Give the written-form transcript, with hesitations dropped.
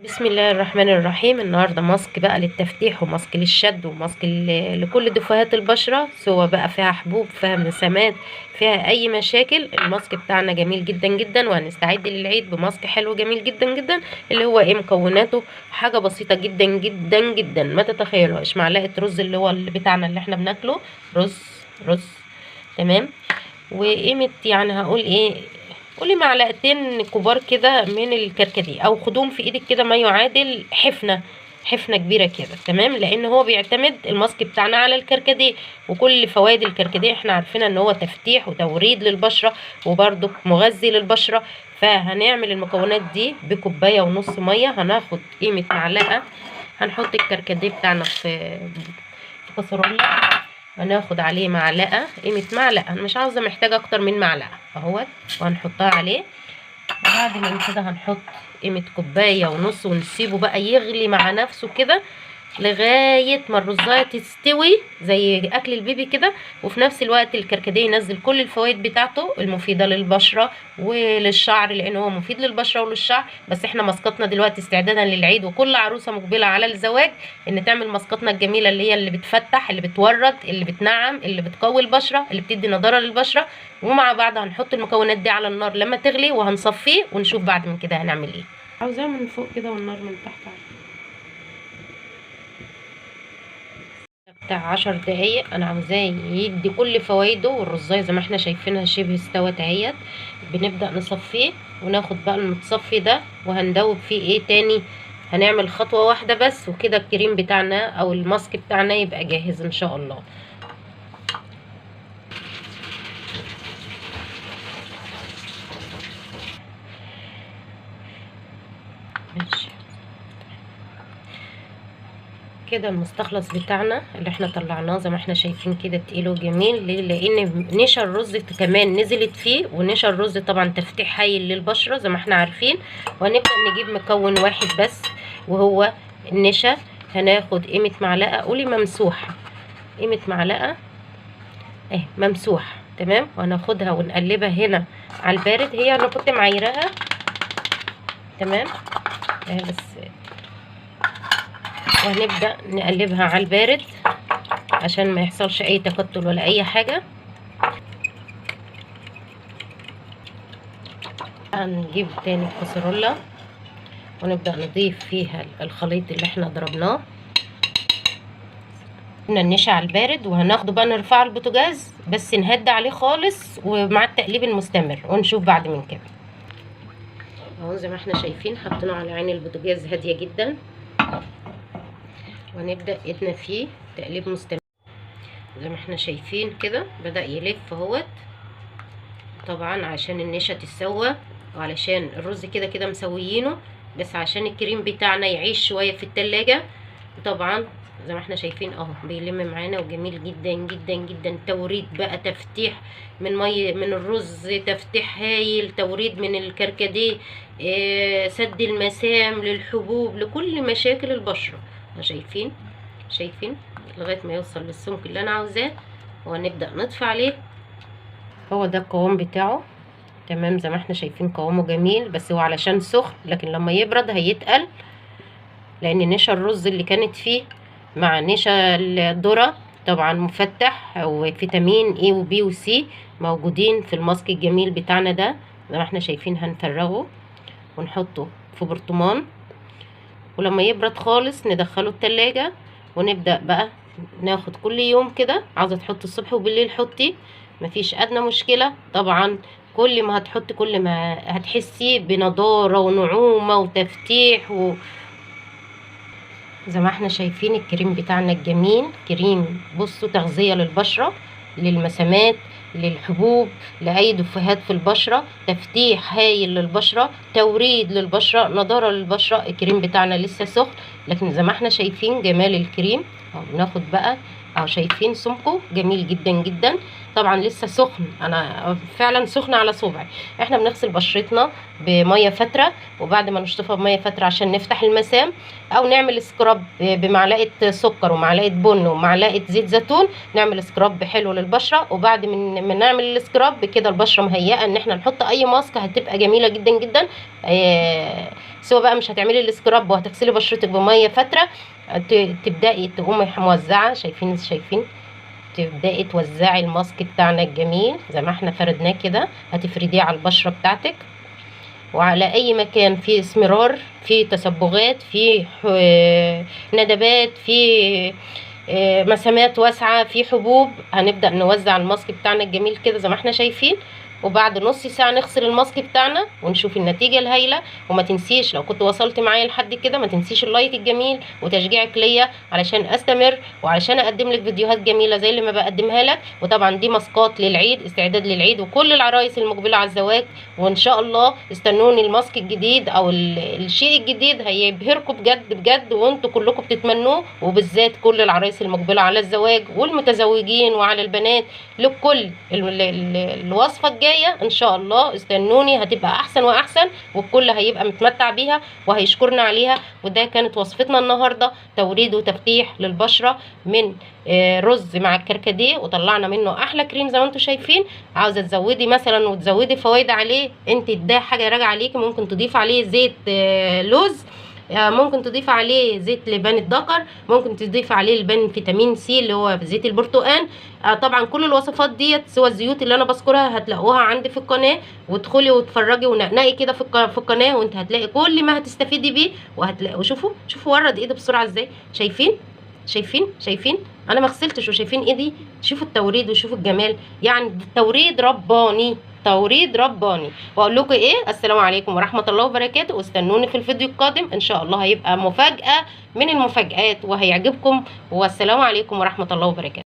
بسم الله الرحمن الرحيم. النهارده ماسك بقى للتفتيح وماسك للشد وماسك لكل دفوهات البشرة، سواء بقى فيها حبوب، فيها مسامات، فيها اي مشاكل. الماسك بتاعنا جميل جدا جدا، وهنستعد للعيد بماسك حلو جميل جدا جدا، اللي هو ايه مكوناته؟ حاجة بسيطة جدا جدا جدا ما تتخيلوهاش. معلقه رز اللي هو اللي بتاعنا اللي احنا بناكله، رز تمام، وقيمه يعني هقول ايه، قولي معلقتين كبار كده من الكركديه، او خدوهم في ايدك كده ما يعادل حفنة كبيرة كده، تمام. لان هو بيعتمد الماسك بتاعنا على الكركديه، وكل فوائد الكركديه احنا عارفين ان هو تفتيح وتوريد للبشره وبرده مغذي للبشره. فهنعمل المكونات دي بكوبايه ونص مية، هناخد قيمة معلقه، هنحط الكركديه بتاعنا في كسرولة، هناخد عليه معلقه، قيمة معلقه، انا مش عاوزه محتاجه اكتر من معلقه اهوت، وهنحطها عليه. وبعد من كده هنحط قيمة كوباية ونص، ونسيبه بقى يغلي مع نفسه كده لغاية ما الرزايه تستوي زي اكل البيبي كده، وفي نفس الوقت الكركديه ينزل كل الفوائد بتاعته المفيدة للبشره وللشعر، لان هو مفيد للبشره وللشعر. بس احنا ماسكاتنا دلوقتي استعدادا للعيد، وكل عروسه مقبله على الزواج ان تعمل ماسكاتنا الجميلة اللي هي اللي بتفتح، اللي بتورد، اللي بتنعم، اللي بتقوي البشرة، اللي بتدي نضاره للبشره. ومع بعض هنحط المكونات دي على النار لما تغلي، وهنصفيه ونشوف بعد من كده هنعمل ايه. عاوزاها من فوق كده والنار من تحت بتاع 10 دقايق. انا عاوزاه يدي كل فوائده، والرزايه زي ما احنا شايفينها شبه استوت اهيت. بنبدا نصفيه وناخد بقى المتصفي ده وهندوب فيه ايه تاني، هنعمل خطوة واحدة بس وكده الكريم بتاعنا او الماسك بتاعنا يبقى جاهز ان شاء الله. ماشي كده المستخلص بتاعنا اللي احنا طلعناه زي ما احنا شايفين كده تقيل وجميل. ليه؟ لان نشا الرز كمان نزلت فيه، ونشا الرز طبعا تفتيح هايل للبشره زي ما احنا عارفين. وهنبدا نجيب مكون واحد بس وهو النشا. هناخد قيمة معلقه، قولي ممسوحة، قيمة معلقه اهي ممسوحة، تمام. وهناخدها ونقلبها هنا على البارد، هي انا كنت معايراها تمام اهي بس. وهنبدأ نقلبها على البارد عشان ما يحصلش اي تكتل ولا اي حاجة. هنجيب تاني الكسرولة ونبدأ نضيف فيها الخليط اللي احنا ضربناه، النشا على البارد، وهناخده بقى نرفعه البوتاجاز بس نهدي عليه خالص ومع التقليب المستمر، ونشوف بعد من كده. اهو زي ما احنا شايفين حطيناه على عين البوتاجاز هادية جدا، وهنبدأ ايدنا فيه تقليب مستمر زي ما احنا شايفين كده. بدأ يلف اهوت، طبعا عشان النشا تتسوى وعلشان الرز كده كده مسويينه، بس عشان الكريم بتاعنا يعيش شوية في التلاجة. طبعا زي ما احنا شايفين اهو بيلم معانا وجميل جدا جدا جدا. توريد بقى، تفتيح من مية من الرز، تفتيح هايل، توريد من الكركديه، سد المسام، للحبوب، لكل مشاكل البشرة. شايفين لغاية ما يوصل للسمك اللي انا عاوزاه، وهنبدا نطفي عليه. هو ده القوام بتاعه تمام زي ما احنا شايفين قوامه جميل، بس هو علشان سخن، لكن لما يبرد هيتقل، لان نشا الرز اللي كانت فيه مع نشا الذرة طبعا مفتح، وفيتامين اي وبي وسي موجودين في الماسك الجميل بتاعنا ده. زي ما احنا شايفين هنفرغه ونحطه في برطمان، ولما يبرد خالص ندخله التلاجة، ونبدأ بقى ناخد كل يوم كده. عاوزة تحط الصبح وبالليل حطي، مفيش ادنى مشكلة. طبعا كل ما هتحطي كل ما هتحسي بنضارة ونعومة وتفتيح. زي ما احنا شايفين الكريم بتاعنا الجميل، كريم بصوا تغذية للبشرة، للمسامات، للحبوب، لأي دفهات في البشرة، تفتيح هايل للبشرة، توريد للبشرة، نضارة للبشرة. الكريم بتاعنا لسه سخن، لكن زي ما احنا شايفين جمال الكريم اهو. بناخد بقى اهو، شايفين سمكة جميل جدا جدا. طبعا لسه سخن، انا فعلا سخن على صبعي. احنا بنغسل بشرتنا بميه فترة، وبعد ما نشطفها بميه فترة عشان نفتح المسام، او نعمل scrub بمعلقه سكر ومعلقة بن ومعلقة زيت زيتون، نعمل scrub حلو للبشره. وبعد ما نعمل ال scrub كده البشرة مهيئة ان احنا نحط اي ماسك، هتبقى جميلة جدا جدا. سواء بقى مش هتعملي ال scrub وهتغسلي بشرتك بميه فترة، تبداي تقومي موزعة. شايفين تبداي توزعي الماسك بتاعنا الجميل زي ما احنا فردناه كده، هتفرديه على البشرة بتاعتك وعلى اي مكان فيه اسمرار، فيه تصبغات، فيه ندبات، فيه مسامات واسعة، فيه حبوب. هنبدا نوزع الماسك بتاعنا الجميل كده زي ما احنا شايفين، وبعد نص ساعة نغسل الماسك بتاعنا ونشوف النتيجة الهايلة. وما تنسيش لو كنت وصلت معايا لحد كده، ما تنسيش ال like الجميل وتشجيعك ليا علشان استمر وعلشان اقدم لك فيديوهات جميلة زي اللي ما بقدمها لك. وطبعا دي ماسكات للعيد، استعداد للعيد وكل العرايس المقبلة على الزواج. وان شاء الله استنوني الماسك الجديد او الشيء الجديد هيبهركم بجد بجد، وانتوا كلكم بتتمنوه، وبالذات كل العرايس المقبلة على الزواج والمتزوجين وعلى البنات. لكل الوصفة الجاية ان شاء الله استنوني، هتبقى احسن واحسن، والكل هيبقى متمتع بيها وهيشكرنا عليها. وده كانت وصفتنا النهارده، توريد وتفتيح للبشره من رز مع الكركديه، وطلعنا منه احلى كريم زي ما انتم شايفين. عاوزه تزودي مثلا وتزودي فوائد عليه، انت ده حاجة راجعه عليكي، ممكن تضيف عليه زيت لوز، ممكن تضيف عليه زيت لبان الدكر، ممكن تضيف عليه لبان فيتامين سي اللي هو زيت البرتقال. طبعا كل الوصفات ديت سوى الزيوت اللي انا بذكرها هتلاقوها عندي في القناة، وادخلي واتفرجي ونقنقي كده في القناة، وانت هتلاقي كل ما هتستفيدي بيه. وهتلاقي، وشوفوا ورد ايده بسرعة ازاي، شايفين شايفين شايفين انا ما غسلتش وشايفين ايدي. شوفوا التوريد وشوفوا الجمال، يعني توريد رباني، توريد رباني. واقول لكم ايه، السلام عليكم ورحمة الله وبركاته، واستنوني في الفيديو القادم ان شاء الله، هيبقى مفاجاة من المفاجآت وهيعجبكم. والسلام عليكم ورحمة الله وبركاته.